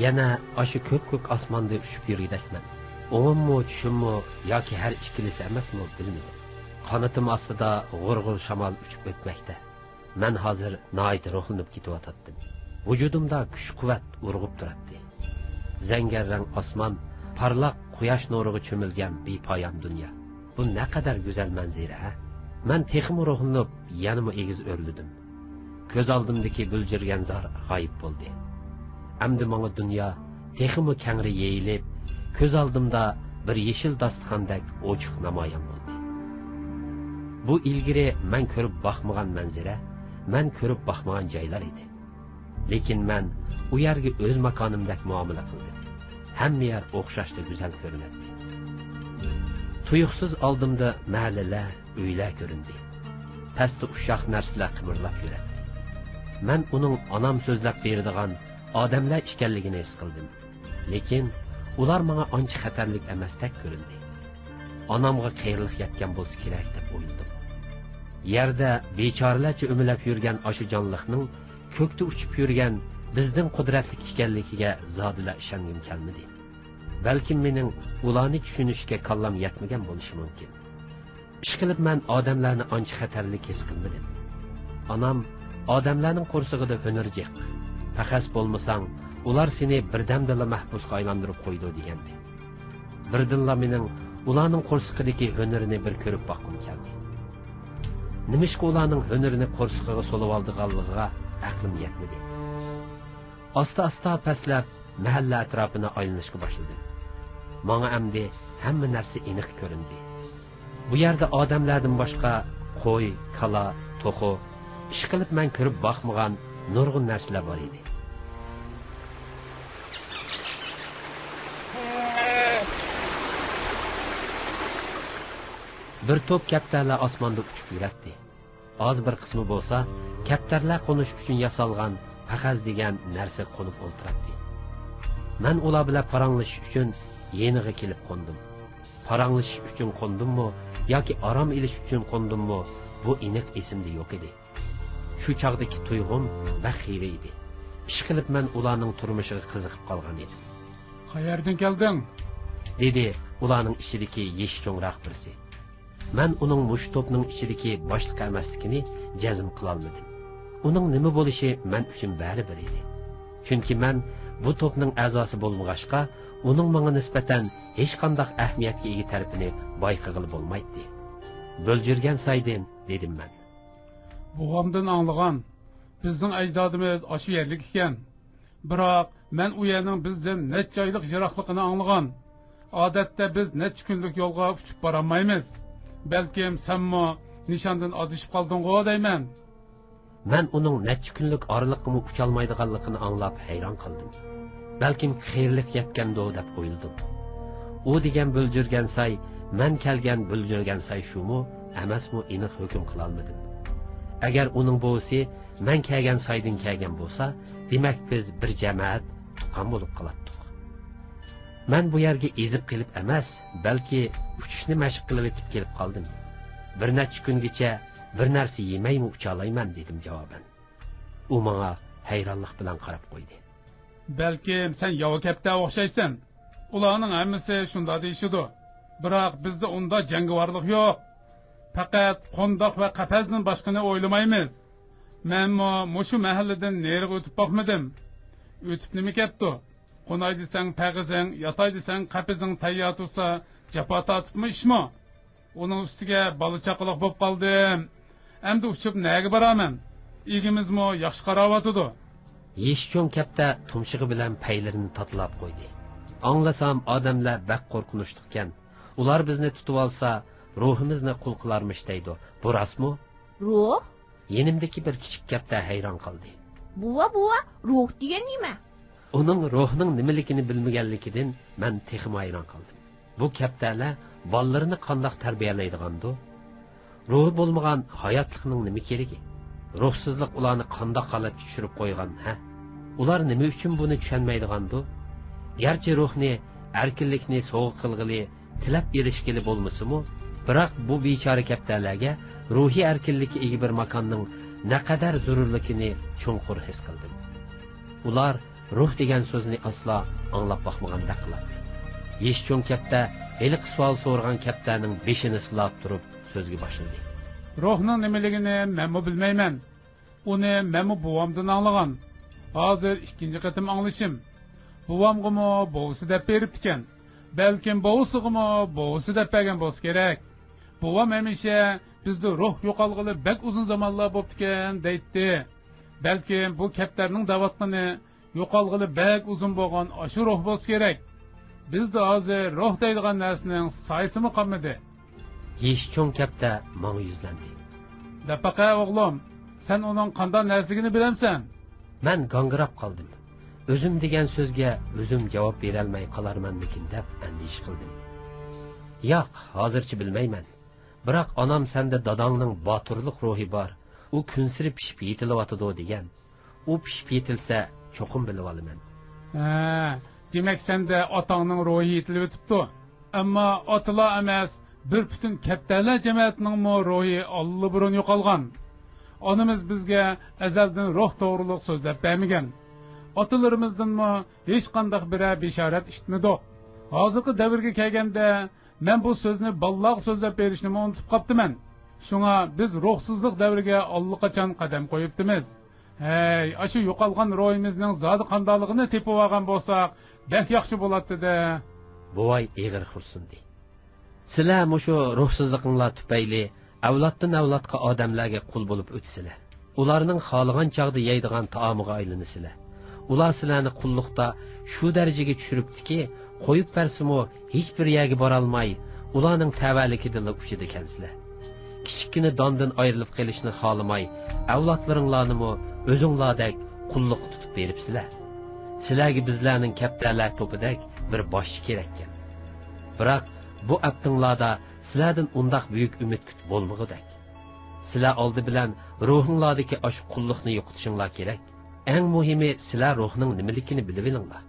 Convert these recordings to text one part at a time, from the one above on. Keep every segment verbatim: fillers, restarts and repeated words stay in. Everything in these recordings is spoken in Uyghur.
يەنە ئاشۇ كۆپكۆك ئاسماندا ئۇچۇپ يۈرگۈدەكمەن. ئوڭۇممۇ، چۈشۈممۇ ياكى ھەر ئىككىلىسى ئەمەسمۇ، بىلمىدىم. قانىتىم ئاستىدا غۇر-غۇر شامال ئۇچۇپ ئۆتمەكتە. مەن ھازىر ناھايىتى روھلىنىپ كېتىۋاتاتتىم. ۋۇجۇدۇمدا كۈچ-قۇۋۋەت ئۇرغۇپ تۇراتتى. زەڭگەر رەڭ ئاسمان، پارلاق قۇياش نۇرىغا چۆمۈلگەن بىپايان دۇنيا. بۇ نەقەدەر گۈزەل مەنزىرە، ھە؟ مەن تېخىمۇ روھلىنىپ، يەنىمۇ ئېگىز ئۆرلىدىم. كۆز ئالدىمدىكى بۈلجۈرگەن زار غايىب بولدى. ئەمدى ماڭا دۇنيا تېخىمۇ كەڭرى يېيىلىپ، كۆز ئالدىمدا بىر يېشىل داستىخاندەك ئوچۇق نامايان بولدى. بۇ ئىلگىرى مەن كۆرۈپ باقمىغان مەنزىرە، مەن كۆرۈپ باقمىغان جايلار ئىدى. لېكىن مەن ئۇ يەرگە ئۆز ماكانىمدەك مۇئامىلە قىلدىم. ھەممە يەر ئوخشاشلا گۈزەل كۆرۈنەتتى. تۇيۇقسىز ئالدىمدا مەھەللىلەر، ئۆيلەر كۆرۈندى. پەستە ئۇششاق نەرسىلەر قىمىرلاپ يۈرەتتى. مەن ئۇنىڭ ئانام سۆزلەپ بېرىدىغان ئادەملەر ئىكەنلىكىنى ھېس قىلدىم. لېكىن ئۇلار ماڭا ئانچە خەتەرلىك ئەمەستەك كۆرۈندى. ئانامغا قېرىلىق يەتكەن بولسا كېرەك دەپ ئويلىدىم. يەردە بىچارىلەرچە ئۆمىلەپ يۈرگەن ئاشۇ جانلىقنىڭ كۆكتە ئۇچۇپ يۈرگەن بىزدىن قۇدرەتلىك ئىكەنلىكىگە زادىلا ئىشەنگۈم كەلمىدى. بەلكىم مېنىڭ ئۇلارنى چۈشىنىشكە كاللام يەتمىگەن بولۇشى مۇمكىن. ئىشقىلىپ مەن ئادەملەرنى ئانچە خەتەرلىك ھېس قىلمىدىم. ئانام، «ئادەملەرنىڭ قورسىقىدا ھۈنەر جىق. پەخەس بولمىساڭ، ئۇلار سېنى بىردەمدىلا مەھبۇسقا ئايلاندۇرۇپ قويىدۇ» دېگەنىدى. بىردىنلا مېنىڭ ئۇلارنىڭ قورسىقىدىكى ھۈنىرىنى بىر كۆرۈپ باققۇم كەلدى. نېمىشقا ئۇلارنىڭ ھۈنىرىنى قورسىقىغا سولىۋالىدىغانلىقىغا ئەقلىم يەتمىدى. ئاستا-ئاستا پەسلەپ، مەھەللە ئەتراپىنى ئايلىنىشقا باشلىدىم. ماڭا ئەمدى ھەممە نەرسە ئېنىق كۆرۈندى. بۇ يەردە ئادەملەردىن باشقا قوي، كالا، توخۇ، ئىشقىلىپ مەن كۆرۈپ باقمىغان نۇرغۇن نەرسىلەر بار ئىدى. بىر توپ كەپتەرلەر ئاسماندا ئۇچۇپ يۈرەتتى. ئاز بىر قىسمى بولسا كەپتەرلەر قونۇش ئۈچۈن ياسالغان پەخەز دېگەن نەرسىگە قونۇپ ئولتۇراتتى. مەن ئۇلار بىلەن پاراڭلىشىش ئۈچۈن يېنىغا كېلىپ قوندۇم. پاراڭلىشىش ئۈچۈن قوندۇممۇ ياكى ئارام ئېلىش ئۈچۈن قوندۇممۇ، بۇ ئېنىق ئېسىمدە يوق ئىدى. شۇ چاغدىكى تۇيغۇم بەك خىرە ئىدى. ئىشقىلىپ مەن ئۇلارنىڭ تۇرمۇشىغا قىزىقىپ قالغان ئىدىم. «قەيەردىن كەلدىڭ؟» دېدى ئۇلارنىڭ ئىچىدىكى يېشى چوڭراق بىرسى. مەن ئۇنىڭ مۇشۇ توپنىڭ ئىچىدىكى باشلىقى ئەمەسلىكىنى جەزم قىلالمىدىم. ئۇنىڭ نېمە بولۇشى مەن ئۈچۈن بەرىبىر ئىدى. چۈنكى مەن بۇ توپنىڭ ئەزاسى بولمىغاچقا، ئۇنىڭ ماڭا نىسبەتەن ھېچقانداق ئەھمىيەتكە ئىگە تەرىپىنى بايقىغىلى بولمايتتى. «بۆلجۈرگەن سايدىن» دېدىم مەن. «بوۋامدىن ئاڭلىغان، بىزنىڭ ئەجدادىمىز ئاشۇ يەرلىك ئىكەن. بىراق مەن ئۇ يەرنىڭ بىزدىن نەچچە ئايلىق يىراقلىقىنى ئاڭلىغان. ئادەتتە بىز نەچچە كۈنلۈك يولغا ئۇچۇپ بارالمايمىز. بەلكىم سەنمۇ نىشاندىن ئادىشىپ قالدىڭغۇ دەيمەن.» مەن ئۇنىڭ نەچچە كۈنلۈك ئارىلىققىمۇ ئۇچالمايدىغانلىقىنى ئاڭلاپ ھەيران قالدىم. بەلكىم قېرىلىق يەتكەندۇ دەپ ئويلىدىم. ئۇ دېگەن بۆلجۈرگەن ساي، مەن كەلگەن بۆلجۈرگەن ساي شۇمۇ ئەمەسمۇ ئېنىق ھۆكۈم قىلالمىدىم. ئەگەر ئۇنىڭ بوۋىسى مەن كەلگەن سايدىن كەلگەن بولسا، دېمەك بىز بىر جەمەت، تۇغقان بولۇپ قالاتتۇق. مەن بۇ يەرگە ئېزىپ قېلىپ ئەمەس، بەلكى ئۇچۇشنى مەشىق قىلىۋېتىپ كېلىپ قالدىم. بىر نەچچە كۈنگىچە بىر نەرسە يېمەيمۇ ئۇچالايمەن، دېدىم جاۋابەن. ئۇ ماڭا ھەيرانلىق بىلەن قاراپ قويدى. بەلكىم سەن ياۋا كەپتەرگە ئوخشايسەن. ئۇلارنىڭ ھەممىسى شۇنداق دېيىشىدۇ. بىراق بىزدە ئۇنداق جەڭگىۋارلىق يوق. پەقەت قونداق ۋە قەپەسدىن باشقىنى ئويلىمايمىز. مەنمۇ مۇشۇ مەھەللىدىن نېرىغا ئۆتۈپ باقمىدىم. ئۆتۈپ نېمە كەپتۇ؟ قوناي دېسەڭ پەغىزىڭ، ياتاي دېسەڭ قەپىزىڭ تەييار تۇرسا، جاپا تارتىپمۇ ئىشمۇ؟ ئۇنىڭ ئۈستىگە بالا-چاقىلىق بوپ قالدىم. ئەمدى ئۇچۇپ نەگە بارارمەن؟ ئىگىمىزمۇ ياخشى قاراۋاتىدۇ. يېشى چوڭ كەپتەر تۇمشۇقى بىلەن پەيلىرىنى تاتىلاپ قويدى. ئاڭلىسام، ئادەملەر بەك قورقۇنچلۇقكەن. ئۇلار بىزنى تۇتۇۋالسا، روھىمىزنى قۇل قىلارمىش دەيدۇ. بۇ راستمۇ؟ روھ؟ يېنىمدىكى بىر كىچىك كەپتەر ھەيران قالدى. بوۋا، بوۋا، روھ دېگەن نېمە؟ ئۇنىڭ روھنىڭ نېمىلىكىنى بىلمىگەنلىكىدىن مەن تېخىمۇ ھەيران قالدىم. بۇ كەپتەرلەر بالىلىرىنى قانداق تەربىيەلەيدىغاندۇ؟ روھى بولمىغان ھاياتلىقنىڭ نېمە كېرىكى؟ روھسىزلىق ئۇلارنى قانداق ھالەتكە چۈشۈرۈپ قويغان، ھە؟ ئۇلار نېمە ئۈچۈن بۇنى چۈشەنمەيدىغاندۇ؟ گەرچە روھنى، ئەركىنلىكنى سوۋغا قىلغىلى، تىلەپ ئېرىشكىلى بولمىسىمۇ، بىراق بۇ بىچارە كەپتەرلەرگە روھىي ئەركىنلىككە ئىگە بىر ماكاننىڭ نەقەدەر زۆرۈرلۈكىنى چوڭقۇر ھېس قىلدىم. ئۇلار روھ دېگەن سۆزنى ئاسلا ئاڭلاپ باقمىغاندەك قىلاتتى. يېشى چوڭ كەپتە ھېلىقى سوئال سورىغان كەپتەرنىڭ بېشىنى سىلاپ تۇرۇپ سۆزگە باشلىدى. روھنىڭ نېمىلىكىنى مەنمۇ بىلمەيمەن. ئۇنى مەنمۇ بوۋامدىن ئاڭلىغان. ھازىر ئىككىنچى قېتىم ئاڭلىشىم. بوۋامغىمۇ بوۋىسى دەپ بېرىپتىكەن. بەلكىم بوۋىسىغىمۇ بوۋىسى دەپ بەرگەن بولسا كېرەك. بوۋام ھەمىشە بىزدە روھ يوقالغىلى بەك ئۇزۇن زامانلار بوپتىكەن دەيتتى. بەلكىم بۇ كەپتەرنىڭ دەۋاتقىنى يوقالغىلى بەك ئۇزۇن بولغان ئاشۇ روھ بولسا كېرەك. بىزدە ھازىر روھ دەيدىغان نەرسىنىڭ سايىسىمۇ قالمىدى. يېشى چوڭ كەپتە ماڭا يۈزلەندى. دەپ باقە ئوغلۇم، سەن ئۇنىڭ قانداق نەرسىلىكىنى بىلەمسەن؟ مەن گاڭگىراپ قالدىم. ئۆزۈم دېگەن سۆزگە ئۆزۈم جاۋاب بېرەلمەي قالارمەنمىكىن دەپ ئەندىشە قىلدىم. ياق، ھازىرچە بىلمەيمەن. بىراق ئانام سەندە داداڭنىڭ باتۇرلۇق روھى بار، ئۇ كۈنسېرى پىشىپ يېتىلىۋاتىدۇ دېگەن. ئۇ پىشىپ يېتىلسە، چوقۇم بىلىۋالىمەن. ھە، دېمەك، سەندە ئاتاڭنىڭ روھى يېتىلىۋېتىپتۇ. ئەمما ئاتىلا ئەمەس، بىر پۈتۈن كەپتەرلەر جەمەتىنىڭمۇ روھى ئاللىبۇرۇن يوقالغان. ئانىمىز بىزگە ئەزەلدىن روھ توغرۇلۇق سۆزلەپ بەرمىگەن. ئاتىلىرىمىزدىنمۇ ھېچقانداق بىرەر بېشارەت ئىشىتمىدۇق. ھازىرقى دەۋرگە كەلگەندە، مەن بۇ سۆزنى بالىلارغا سۆزلەپ بېرىشنىمۇ ئۇنتۇپ قاپتىمەن. شۇڭا بىز روھسىزلىق دەۋرىگە ئاللىقاچان قەدەم قويۇپتىمىز. ھەي، ئاشۇ يوقالغان روھىمىزنىڭ زادى قانداقلىقىنى تېپىۋالغان بولساق، بەك ياخشى بولاتتى-دە. بوۋاي ئېغىر خورسۇندى. سىلەر مۇشۇ روھسىزلىقىڭلار تۈپەيلى ئەۋلادتىن ئەۋلادقا ئادەملەرگە قۇل بولۇپ ئۆتىسىلەر. ئۇلارنىڭ خالىغان چاغدا يەيدىغان تائامىغا ئايلىنىسىلەر. ئۇلار سىلەرنى قۇللۇقتا شۇ دەرىجىگە چۈشۈرۈپتىكى، قويۇپ بەرسىمۇ ھېچبىر يەرگە بارالماي، ئۇلارنىڭ تەۋەلىكىدىلا ئۇچىدىكەنسىلەر. كىچىككىنە داندىن ئايرىلىپ قېلىشنى خالىماي، ئەۋلادلىرىڭلارنىمۇ ئۆزۈڭلاردەك قۇللۇققا تۇتۇپ بېرىپسىلەر. سىلەرگە بىزلەرنىڭ كەپتەرلەر توپىدەك بىر باشچى كېرەككەن. بىراق بۇ ئەپتىڭلاردا سىلەردىن ئۇنداق بۈيۈك ئۈمىد كۈتۈپ بولمىغۇدەك. سىلەر ئالدى بىلەن روھۇڭلاردىكى ئاشۇ قۇللۇقنى يوقىتىشىڭلار كېرەك. ئەڭ مۇھىمى، سىلەر روھنىڭ نېمىلىكىنى بىلىۋېلىڭلار.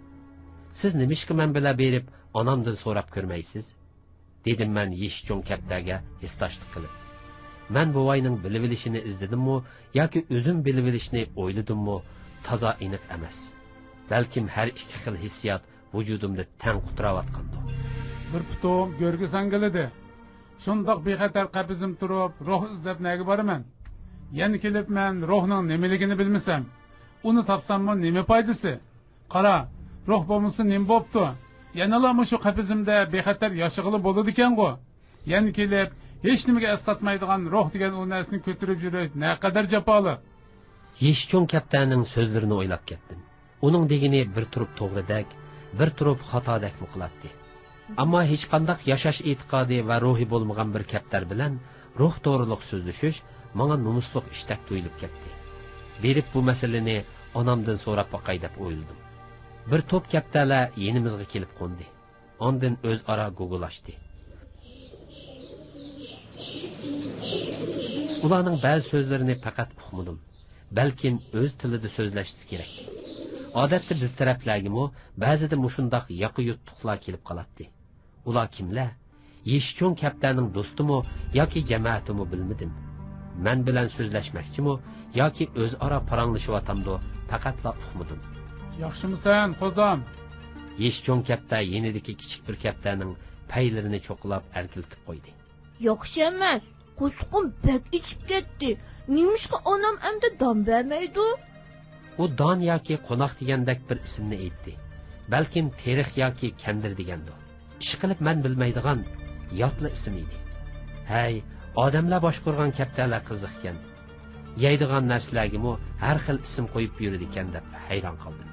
سىز نېمىشقا مەن بىلەن بېرىپ، ئانامدىن سوراپ كۆرمەيسىز؟ دېدىم مەن يېشى چوڭ كەپتەرگە ھېسداشلىق قىلىپ. مەن بوۋاينىڭ بىلىۋېلىشىنى ئىزدىدىممۇ ياكى ئۆزۈم بىلىۋېلىشنى ئويلىدىممۇ، تازا ئېنىق ئەمەس. بەلكىم ھەر ئىككى خىل ھېسسىيات ۋۇجۇدۇمدا تەڭ قۇتراۋاتقاندۇ. بىر پۇتۇم گۆرگە ساڭگىلىدى. شۇنداق بىخەتەر قەپىسىم تۇرۇپ، روھ ئىزدەپ نەگە بارىمەن؟ يەنە كېلىپ مەن روھنىڭ نېمىلىكىنى بىلمىسەم، ئۇنى تاپساممۇ نېمە پايدىسى؟ قارا، روھ بولمىسا نېمە بوپتۇ؟ يەنىلا مۇشۇ قەپىسىمدە بىخەتەر ياشىغىلى بولىدىكەنغۇ؟ يەنە كېلىپ، ھېچنېمىگە ئەسقاتمايدىغان روھ دېگەن ئۇ نەرسىنى كۆتۈرۈپ يۈرۈش نەقەدەر جاپالىق! يېشى چوڭ كەپتەرنىڭ سۆزلىرىنى ئويلاپ كەتتىم. ئۇنىڭ دېگىنى بىر تۇرۇپ توغرىدەك، بىر تۇرۇپ خاتادەكمۇ قىلاتتى. ئەمما ھېچقانداق ياشاش ئېتىقادى ۋە روھى بولمىغان بىر كەپتەر بىلەن روھ توغرۇلۇق سۆزلىشىش ماڭا نومۇسلۇق ئىشتەك تۇيۇلۇپ كەتتى. بېرىپ بۇ مەسىلىنى ئانامدىن سوراپ باقاي دەپ ئويلىدىم. بىر توپ كەپتەرلەر يېنىمىزغا كېلىپ قوندى. ئاندىن ئۆزئارا گۇگۇلاشتى. ئۇلارنىڭ بەزى سۆزلىرىنى پەقەت ئۇقمىدىم. بەلكىم ئۆز تىلىدا سۆزلەشسە كېرەك. ئادەتتە بىز تەرەپلەرگىمۇ بەزىدە مۇشۇنداق ياقا يۇتتۇقلار كېلىپ قالاتتى. ئۇلار كىملەر؟ يېشى چوڭ كەپتەرنىڭ دوستىمۇ ياكى جەمەتىمۇ بىلمىدىم. مەن بىلەن سۆزلەشمەكچىمۇ ياكى ئۆزئارا پاراڭلىشىۋاتامدۇ، پەقەتلا ئۇقمىدىم. ياخشىمۇسەن، قوزام؟ يېشى چوڭ كەپتەر يېنىدىكى كىچىك بىر كەپتەرنىڭ پەيلىرىنى چوقۇلاپ ئەركىلىتىپ قويدى. ياخشى ئەمەس، قورسىقىم بەك ئېچىپ كەتتى. نېمىشقا ئانام ئەمدى دان بەرمەيدۇ؟ ئۇ دان ياكى قوناق دېگەندەك بىر ئىسىمنى ئېيتتى. بەلكىم تېرىق ياكى كەندىر دېگەندۇ. ئىشقىلىپ مەن بىلمەيدىغان ياتلا ئىسىم ئىدى. ھەي، ئادەملەر باشقۇرغان كەپتەرلەر قىزىقكەن. يەيدىغان نەرسىلەرگىمۇ ھەر خىل ئىسىم قويۇپ يۈرىدىكەن دەپ ھەيران قالدىم.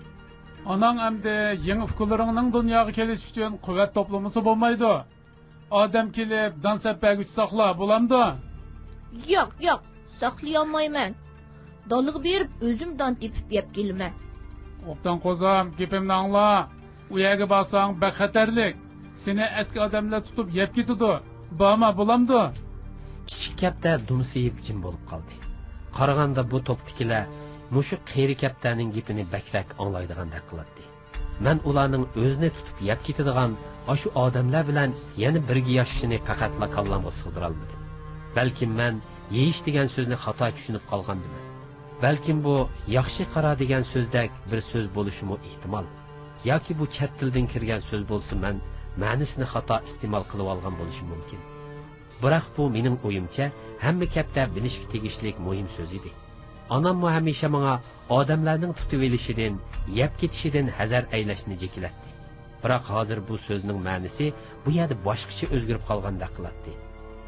ئاناڭ ئەمدى يېڭى ئۇكىلىرىڭنىڭ دۇنياغا كېلىشى ئۈچۈن قۇۋۋەت توپلىمىسا بولمايدۇ. ئادەم كېلىپ دان سەپ بەرگۈچە ساقلا، بولامدۇ؟ ياق، ياق، ساقلىيالمايمەن. دالىغا بېرىپ ئۆزۈم دان تېپىپ يەپ كېلىمەن. ئوبدان قوزام، گېپىمنى ئاڭلا. ئۇ يەرگە بارساڭ بەك خەتەرلىك. سېنى ئەسكى ئادەملەر تۇتۇپ يەپ كېتىدۇ. بارما، بولامدۇ؟ كىچىك كەپتەر دۇمسىيىپ جىم بولۇپ قالدى. قارىغاندا بۇ توپتىكىلەر مۇشۇ قېرى كەپتەرنىڭ گېپىنى بەكرەك ئاڭلايدىغاندەك قىلاتتى. مەن ئۇلارنىڭ ئۆزىنى تۇتۇپ يەپ كېتىدىغان ئاشۇ ئادەملەر بىلەن يەنە بىرگە ياشىشىنى پەقەتلا كاللامغا سىغدۇرالمىدىم. بەلكىم مەن يېيىش دېگەن سۆزنى خاتا چۈشىنىپ قالغاندىمەن. بەلكىم بۇ ياخشى قارا دېگەن سۆزدەك بىر سۆز بولۇشىمۇ ئېھتىمال. ياكى بۇ چەت تىلدىن كىرگەن سۆز بولسا، مەن مەنىسىنى خاتا ئىستېمال قىلىۋالغان بولۇشۇم مۇمكىن. بىراق بۇ، مېنىڭ ئويۇمچە، ھەممە كەپتەر بىلىشكە تېگىشلىك مۇھىم سۆز ئىدى. ئاناممۇ ھەمىشە ماڭا ئادەملەرنىڭ تۇتۇۋېلىشىدىن، يەپ كېتىشىدىن ھەزەر ئەيلەشنى جېكىلەتتى. بىراق ھازىر بۇ سۆزنىڭ مەنىسى بۇ يەردە باشقىچە ئۆزگىرىپ قالغاندەك قىلاتتى.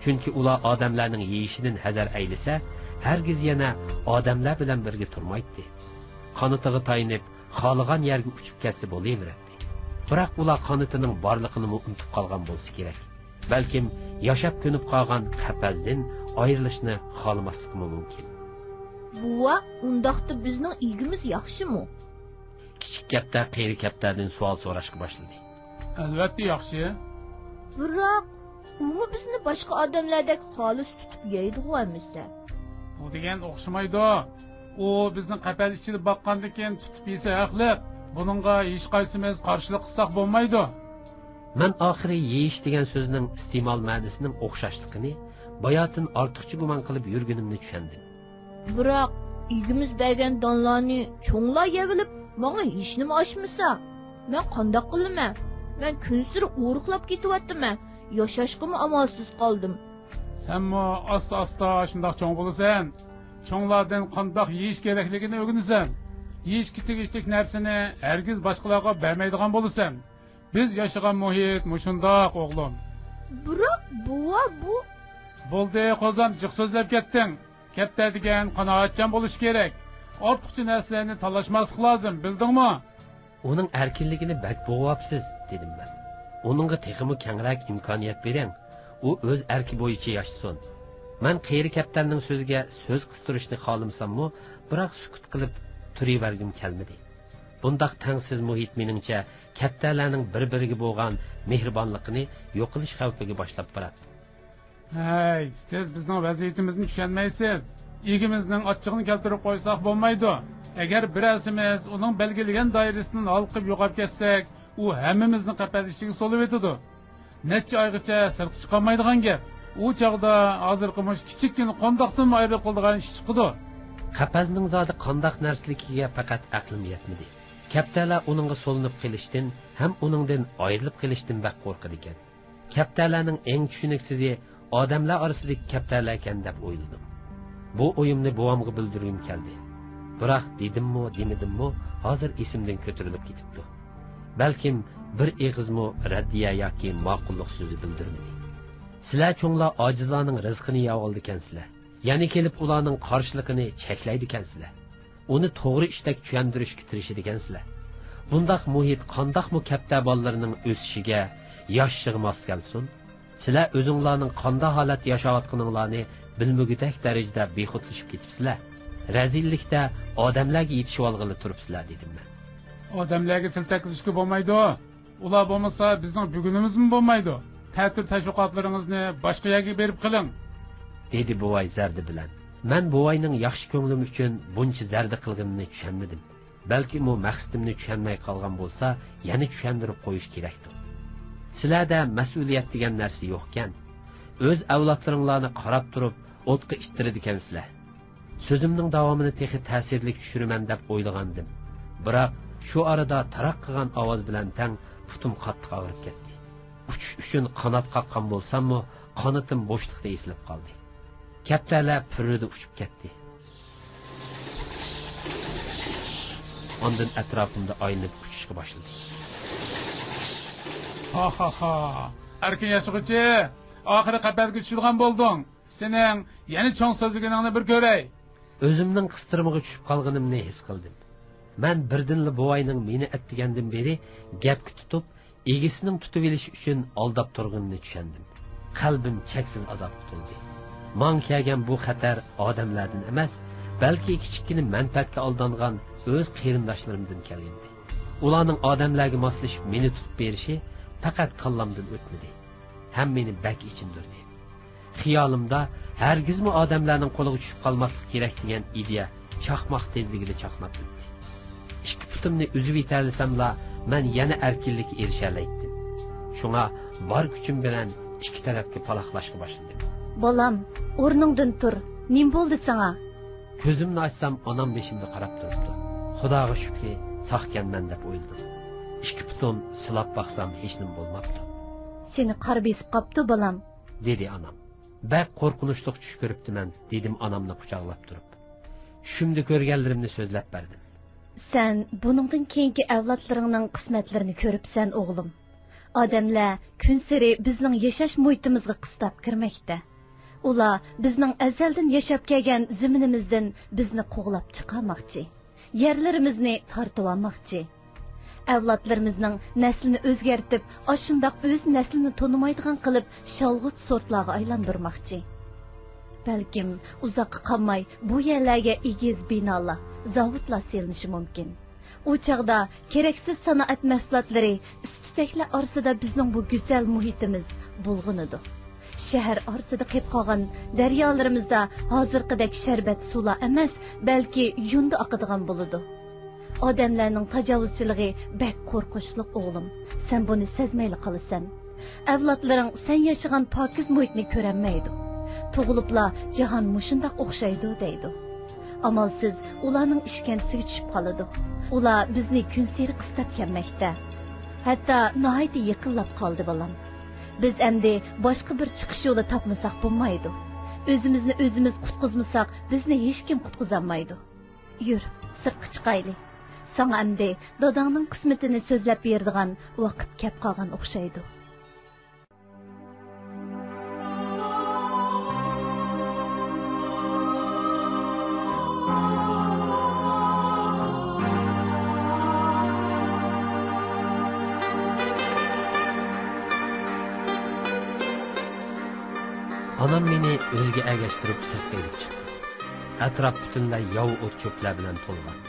چۈنكى ئۇلار ئادەملەرنىڭ يېيىشىدىن ھەزەر ئەيلىسە، ھەرگىز يەنە ئادەملەر بىلەن بىرگە تۇرمايتتى. قانىتىغا تايىنىپ، خالىغان يەرگە ئۇچۇپ كەتسە بولۇۋېرەتتى. بىراق ئۇلار قانىتىنىڭ بارلىقىنىمۇ ئۇنتۇپ قالغان بولسا كېرەك. بەلكىم ياشاپ كۆنۈپ قالغان قەپەزدىن ئايرىلىشنى خالىماسلىقىمۇ مۇمكىن. بوۋا، ئۇنداقتا بىزنىڭ ئىگىمىز ياخشىمۇ؟ كىچىك كەپتەر قېرى كەپتەردىن سوئال سوراشقا باشلىدى. ئەلۋەتتە ياخشى. بىراق، ئۇمۇ بىزنى باشقا ئادەملەردەك خالىس تۇتۇپ يەيدىغۇ ئەمىسە؟ بۇ دېگەن ئوخشىمايدۇ. ئۇ بىزنى قەپەس ئىچىدە باققاندىن كېيىن تۇتۇپ يېسە ھەقلىق. بۇنىڭغا ھېچقايسىمىز قارشىلىق قىلساق بولمايدۇ. مەن ئاخىرى يېيىش دېگەن سۆزنىڭ ئىستېمال مەنىسىنىڭ ئوخشاشلىقىنى باياتىن ئارتۇقچە گۇمان قىلىپ يۈرگىنىمنى چۈشەندىم. بىراق، ئىگىمىز بەرگەن دانلارنى چوڭلار يەۋېلىپ، ماڭا ھېچنېمە ئاشمىسا، مەن قانداق قىلىمەن؟ مەن كۈنسېرى ئورۇقلاپ كېتىۋاتىمەن، ياشاشقىمۇ ئامالسىز قالدىم. سەنمۇ ئاستا-ئاستا شۇنداق چوڭ بولىسەن. چوڭلاردىن قانداق يېيىش كېرەكلىكىنى ئۆگىنىسەن. يېيىشكە تېگىشلىك نەرسىنى ھەرگىز باشقىلارغا بەرمەيدىغان بولىسەن. بىز ياشىغان مۇھىت مۇشۇنداق، ئوغلۇم. بىراق، بوۋا، بۇ. بولدى، قوزام، جىق سۆزلەپ كەتتىڭ. كەپتەر دېگەن قانائەتچان بولۇشى كېرەك. ئارتۇقچە نەرسىلەرنى تالاشماسلىق لازىم، بىلدىڭمۇ؟ ئۇنىڭ ئەركىنلىكىنى بەك بوغۇۋاپسىز، دېدىم مەن. ئۇنىڭغا تېخىمۇ كەڭرەك ئىمكانىيەت بېرىڭ. ئۇ ئۆز ئەركى بويىچە ياشىسۇن. مەن قېرى كەپتەرنىڭ سۆزىگە سۆز قىستۇرۇشنى خالىمىساممۇ، بىراق سۈكۈت قىلىپ تۇرۇۋەرگۈم كەلمىدى. بۇنداق تەڭسىز مۇھىت، مېنىڭچە، كەپتەرلەرنىڭ بىر-بىرىگە بولغان مېھرىبانلىقىنى يوقىلىش خەۋپىگە باشلاپ باراتتى. ھەي، سىز بىزنىڭ ۋەزىيىتىمىزنى چۈشەنمەيسىز. ئىگىمىزنىڭ ئاچچىقىنى كەلتۈرۈپ قويساق بولمايدۇ. ئەگەر بىرەرسىمىز ئۇنىڭ بەلگىلىگەن دائىرىسىدىن ھالقىپ يوقاپ كەتسەك، ئۇ ھەممىمىزنى قەپەس ئىچىگە سولىۋېتىدۇ. نەچچە ئايغىچە سىرتقا چىقالمايدىغان گەپ. ئۇ چاغدا ھازىرقى مۇشۇ كىچىككىنە قونداقتىنمۇ ئايرىلىپ قالىدىغان ئىش چىقىدۇ. قەپەسنىڭ زادى قانداق نەرسىلىكىگە پەقەت ئەقلىم يەتمىدى. كەپتەرلەر ئۇنىڭغا سولىنىپ قېلىشتىن ھەم ئۇنىڭدىن ئايرىلىپ قېلىشتىن بەك قورقىدىكەن. كەپتەرلەرنىڭ ئەڭ چۈشىنىكسىزى ئادەملەر ئارىسىدىكى كەپتەرلەركەن دەپ ئويلىدىم. بۇ ئويۇمنى بوۋامغا بىلدۈرگۈم كەلدى. بىراق دېدىممۇ، دېمىدىممۇ، ھازىر ئېسىمدىن كۆتۈرۈلۈپ كېتىپتۇ. بەلكىم بىر ئېغىزمۇ رەددىيە ياكى ماقۇللۇق سۆزى بىلدۈرمىدى. سىلەر چوڭلار ئاجىزلارنىڭ رىزقىنى يەۋالىدىكەنسىلەر. يەنە كېلىپ ئۇلارنىڭ قارشىلىقىنى چەكلەيدىكەنسىلەر. ئۇنى توغرا ئىشتەك چۈشەندۈرۈشكە تىرىشىدىكەنسىلەر. بۇنداق مۇھىت قانداقمۇ كەپتەر بالىلىرىنىڭ ئۆسۈشىگە، ياشىشىغا ماس كەلسۇن؟ سىلەر ئۆزۈڭلارنىڭ قانداق ھالەتتە ياشاۋاتقىنىڭلارنى بىلمىگۈدەك دەرىجىدە بىخۇدلىشىپ كېتىپسىلەر. رەزىللىكتە ئادەملەرگە يېتىشىۋالغىلى تۇرۇپسىلەر، دېدىم مەن. ئادەملەرگە تىل تەگكۈزۈشكە بولمايدۇ. ئۇلار بولمىسا، بىزنىڭ بۈگۈنىمىزمۇ بولمايدۇ. تەتۈر تەشۋىقاتلىرىڭىزنى باشقا يەرگە بېرىپ قىلىڭ، دېدى بوۋاي زەردە بىلەن. مەن بوۋاينىڭ ياخشى كۆڭلۈم ئۈچۈن بۇنچە زەردە قىلغىنىنى چۈشەنمىدىم. بەلكىم ئۇ مەقسىتىمنى چۈشەنمەي قالغان بولسا، يەنە چۈشەندۈرۈپ قويۇش كېرەكتۇ. سىلەردە مەسئۇلىيەت دېگەن نەرسە يوقكەن. ئۆز ئەۋلادلىرىڭلارنى قاراپ تۇرۇپ ئوتقا ئىتتىرىدىكەنسىلەر. سۆزۈمنىڭ داۋامىنى تېخى تەسىرلىك چۈشۈرىمەن دەپ ئويلىغانىدىم. بىراق شۇ ئارىدا تاراق قىلغان ئاۋاز بىلەن تەڭ پۇتۇم قاتتىق ئاغرىپ كەتتى. ئۇچۇش ئۈچۈن قانات قاققان بولساممۇ، قانىتىم بوشلۇقتا ئېسىلىپ قالدى. كەپتەرلەر پۈررىدە ئۇچۇپ كەتتى. ئاندىن ئەتراپىمدا ئايلىنىپ ئۇچۇشقا باشلىدى. ھاھاھا! ئەركىن ياشىغۇچى! ئاخىرى قەپەسكە چۈشىدىغان بولدۇڭ. سېنىڭ يەنە چوڭ سۆزلىگىنىڭنى بىر كۆرەي. ئۆزۈمنىڭ قىستىرمىغا چۈشۈپ قالغىنىمنى ھېس قىلدىم. مەن بىردىنلا بوۋاينىڭ مېنى ئەتىگەندىن بېرى گەپكە تۇتۇپ، ئىگىسىنىڭ تۇتۇۋېلىشى ئۈچۈن ئالداپ تۇرغىنىنى چۈشەندىم. قەلبىم چەكسىز ئازابقا تولدى. ماڭا كەلگەن بۇ خەتەر ئادەملەردىن ئەمەس، بەلكى كىچىككىنە مەنپەئەتكە ئالدانغان ئۆز قېرىنداشلىرىمدىن كەلگەنىدى. ئۇلارنىڭ ئادەملەرگە ماسلىشىپ مېنى تۇتۇپ بېرىشى پەقەت كاللامدىن ئۆتمىدى. ھەم مېنى بەك ئېچىندۇردى. خىيالىمدا ھەرگىزمۇ ئادەملەرنىڭ قولىغا چۈشۈپ قالماسلىق كېرەك دېگەن ئىدىيە چاقماق تېزلىكىدە چاقناپ ئۆتتى. ئىككى پۇتۇمنى ئۈزۈۋېتەلىسەملا، مەن يەنە ئەركىنلىككە ئېرىشەلەيتتىم. شۇڭا بار كۈچۈم بىلەن ئىككى تەرەپكە پالاقلاشقا باشلىدىم. بالام، ئورنۇڭدىن تۇر. نېمە بولدى ساڭا؟ كۆزۈمنى ئاچسام، ئانام بېشىمدا قاراپ تۇرۇپتۇ. خۇداغا شۈكرى، ساقكەنمەن دەپ ئويلىدىم. ئىككى پۇتۇم سىلاپ باقسام، ھېچنېمە بولماپتۇ. سېنى قار بېسىپ قاپتۇ، بالام، دېدى ئانام. بەك قورقۇنچلۇق چۈش كۆرۈپتىمەن، دېدىم ئانامنى قۇچاقلاپ تۇرۇپ. چۈشۈمدە كۆرگەنلىرىمنى سۆزلەپ بەردىم. سەن بۇنىڭدىن كېيىنكى ئەۋلادلىرىڭنىڭ قىسمەتلىرىنى كۆرۈپسەن، ئوغلۇم. ئادەملەر كۈنسېرى بىزنىڭ ياشاش مۇھىتىمىزغا قىستاپ كىرمەكتە. ئۇلار بىزنىڭ ئەزەلدىن ياشاپ كەلگەن زېمىنىمىزدىن بىزنى قوغلاپ چىقارماقچى. يەرلىرىمىزنى تارتىۋالماقچى. ئەۋلادلىرىمىزنىڭ نەسلىنى ئۆزگەرتىپ، ئاشۇنداق ئۆز نەسلىنى تونۇمايدىغان قىلىپ، شالغۇت سورتلارغا ئايلاندۇرماقچى. بەلكىم ئۇزاققا قالماي بۇ يەرلەرگە ئېگىز بىنالار، زاۋۇتلار سېلىنىشى مۇمكىن. ئۇ چاغدا كېرەكسىز سانائەت مەھسۇلاتلىرى، ئىس-تۈتەكلەر ئارىسىدا بىزنىڭ بۇ گۈزەل مۇھىتىمىز بۇلغىنىدۇ. شەھەر ئارىسىدا قېلىپ قالغان دەريالىرىمىزدا ھازىرقىدەك شەربەت سۇلار ئەمەس، بەلكى يۇندى ئاقىدىغان بولىدۇ. ئادەملەرنىڭ تاجاۋۇزچىلىقى بەك قورقۇنچلۇق، ئوغلۇم. سەن بۇنى سەزمەيلا قالىسەن. ئەۋلادلىرىڭ سەن ياشىغان پاكىز مۇھىتنى كۆرەلمەيدۇ. تۇغۇلۇپلا جاھان مۇشۇنداق ئوخشايدۇ دەيدۇ. ئامالسىز ئۇلارنىڭ ئىشكەنجىسىگە چۈشۈپ قالىدۇ. ئۇلار بىزنى كۈنسېرى قىستاپ كەلمەكتە. ھەتتا ناھايىتى يېقىنلاپ قالدى، بالام. بىز ئەمدى باشقا بىر چىقىش يولى تاپمىساق بولمايدۇ. ئۆزىمىزنى ئۆزىمىز قۇتقۇزمىساق، بىزنى ھېچكىم قۇتقۇزالمايدۇ. يۈر، سىرتقا چىقايلى. ساڭا ئەمدى داداڭنىڭ قىسمىتىنى سۆزلەپ بېرىدىغان ۋاقىت كەپ قالغان ئوخشايدۇ. ئانام مېنى ئۆيگە ئەگەشتۈرۈپ سىرتقا ئېلىپ چىقتى. ئەتراپ پۈتۈنلەي ياۋا ئوت-چۆپلەر بىلەن تولغان.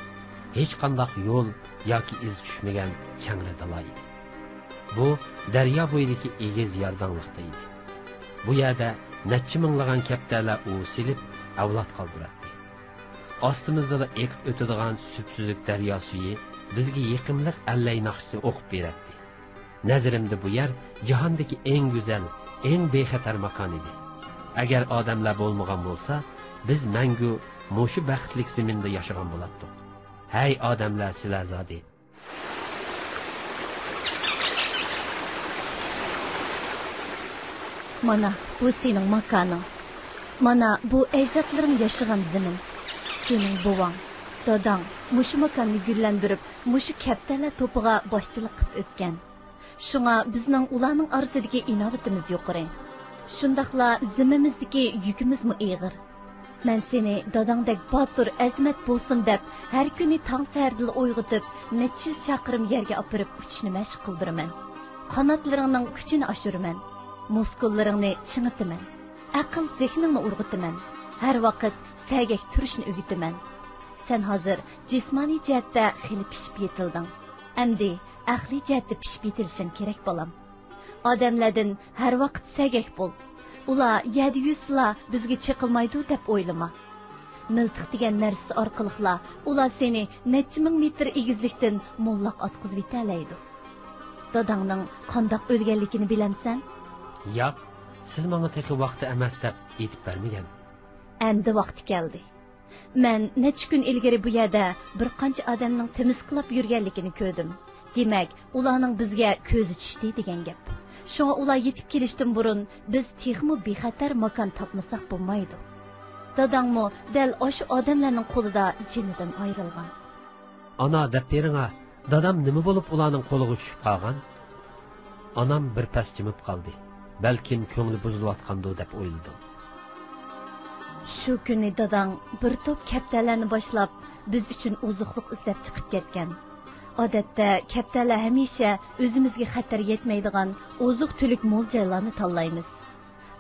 ھېچقانداق يول ياكى ئىز چۈشمىگەن كەڭرى دالا ئىدى. بۇ دەريا بويىدىكى ئېگىز يارداڭلىقتا ئىدى. بۇ يەردە نەچچە مىڭلىغان كەپتەرلەر ئۇۋا سېلىپ، ئەۋلاد قالدۇراتتى. ئاستىمىزدىلا ئېقىپ ئۆتىدىغان سۈپسۈزۈك دەريا سۈيى بىزگە يېقىملىق ئەللەي ناخشىسى ئوقۇپ بېرەتتى. نەزىرىمدە بۇ يەر جاھاندىكى ئەڭ گۈزەل، ئەڭ بىخەتەر ماكان ئىدى. ئەگەر ئادەملەر بولمىغان بولسا، بىز مەڭگۈ مۇشۇ بەختلىك زېمىندا ياشىغان بولاتتۇق. ھەي ئادەملەر، سىلەر زادى! مانا، بۇ سېنىڭ ماكانىڭ. مانا، بۇ ئەجدادلىرىڭ ياشىغان زېمىن. سېنىڭ بوۋاڭ، داداڭ مۇشۇ ماكاننى گۈللەندۈرۈپ، مۇشۇ كەپتەرلەر توپىغا باشچىلىق قىلىپ ئۆتكەن. شۇڭا بىزنىڭ ئۇلارنىڭ ئارىسىدىكى ئىناۋىتىمىز يۇقىرى. شۇنداقلا زىممىمىزدىكى يۈكىمىزمۇ ئېغىر. مەن سېنى داداڭدەك باتۇر، ئەزىمەت بولسۇن دەپ، ھەر كۈنى تاڭ سەھەردىلا ئويغىتىپ، نەچچە يۈز چاقىرىم يەرگە ئاپىرىپ ئۇچۇشنى مەشىق قىلدۇرىمەن. قاناتلىرىڭنىڭ كۈچىنى ئاشۇرىمەن. مۇسكۇللىرىڭنى چىڭىتىمەن. ئەقىل زېھنىڭنى ئۇرغۇتىمەن. ھەر ۋاقىت سەگەك تۇرۇشنى ئۆگىتىمەن. سەن ھازىر جىسمانىي جەھەتتە خېلى پىشىپ يېتىلدىڭ. ئەمدى ئەقلىي جەھەتتە پىشىپ يېتىلىشىڭ كېرەك، بالام. ئادەملەردىن ھەر ۋاقىت سەگەك بول. ئۇلار يەردە يۈرسىلا بىزگە چېقىلمايدۇ دەپ ئويلىما. مىلتىق دېگەن نەرسىسى ئارقىلىقلا ئۇلار سېنى نەچچە مىڭ مېتىر ئېگىزلىكتىن موللاق ئاتقۇزۇۋېتەلەيدۇ. داداڭنىڭ قانداق ئۆلگەنلىكىنى بىلەمسەن؟ ياق، سىز ماڭا تېخى ۋاقتى ئەمەس دەپ ئېيتىپ بەرمىگەن. ئەمدى ۋاقتى كەلدى. مەن نەچچە كۈن ئىلگىرى بۇ يەردە بىر قانچە ئادەمنىڭ تىمىسكىلاپ يۈرگەنلىكىنى كۆردۈم. دېمەك، ئۇلارنىڭ بىزگە كۆزى چۈشتى دېگەن گەپ. شۇڭا ئۇلار يېتىپ كېلىشتىن بۇرۇن بىز تېخىمۇ بىخەتەر ماكان تاپمىساق بولمايدۇ. داداڭمۇ دەل ئاشۇ ئادەملەرنىڭ قولىدا جېنىدىن ئايرىلغان. ئانا، دەپ بېرىڭا، دادام نېمە بولۇپ ئۇلارنىڭ قولىغا چۈشۈپ قالغان؟ ئانام بىر پەس جىمىپ قالدى. بەلكىم كۆڭلى بۇزۇلۇۋاتقاندۇ دەپ ئويلىدىم. شۇ كۈنى داداڭ بىر توپ كەپتەرلەرنى باشلاپ، بىز ئۈچۈن ئوزۇقلۇق ئىزدەپ چىقىپ كەتكەن. ئادەتتە كەپتەرلەر ھەمىشە ئۆزىمىزگە خەتەر يەتمەيدىغان ئوزۇق-تۈلۈك مول جايلارنى تاللايمىز.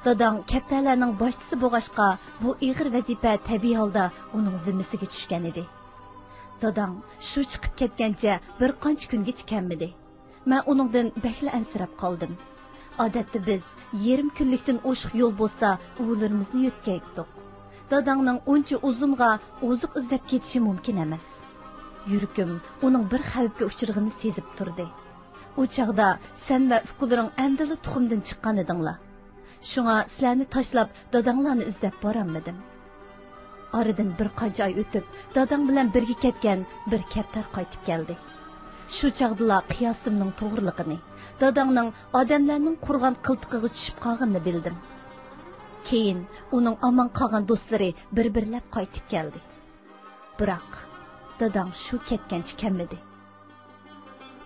داداڭ كەپتەرلەرنىڭ باشچىسى بولغاچقا، بۇ ئېغىر ۋەزىپە تەبىئىي ھالدا ئۇنىڭ زىممىسىگە چۈشكەن ئىدى. داداڭ شۇ چىقىپ كەتكەنچە بىر قانچە كۈنگىچە كەلمىدى. مەن ئۇنىڭدىن بەكلا ئەنسىرەپ قالدىم. ئادەتتە بىز يېرىم كۈنلۈكتىن ئوشۇق يول بولسا ئۇۋىلىرىمىزنى يۆتكەيتتۇق. داداڭنىڭ ئۇنچە ئۇزۇنغا ئوزۇق ئىزدەپ كېتىشى مۇمكىن ئەمەس. يۈرىكىم ئۇنىڭ بىر خەۋپكە ئۇچرىغىنى سېزىپ تۇردى. ئۇ چاغدا سەن ۋە ئۇكىلىرىڭ ئەمدىلا تۇخۇمدىن چىققان ئىدىڭلار. شۇڭا سىلەرنى تاشلاپ داداڭلارنى ئىزدەپ بارالمىدىم. ئارىدىن بىر قانچە ئاي ئۆتۈپ، داداڭ بىلەن بىرگە كەتكەن بىر كەپتەر قايتىپ كەلدى. شۇ چاغدىلا قىياسىمنىڭ توغرىلىقىنى، داداڭنىڭ ئادەملەرنىڭ قۇرغان قىلتىقىغا چۈشۈپ قالغىنىنى بىلدىم. كېيىن ئۇنىڭ ئامان قالغان دوستلىرى بىر-بىرلەپ قايتىپ كەلدى. بىراق، داداڭ شۇ كەتكەنچە كەلمىدى.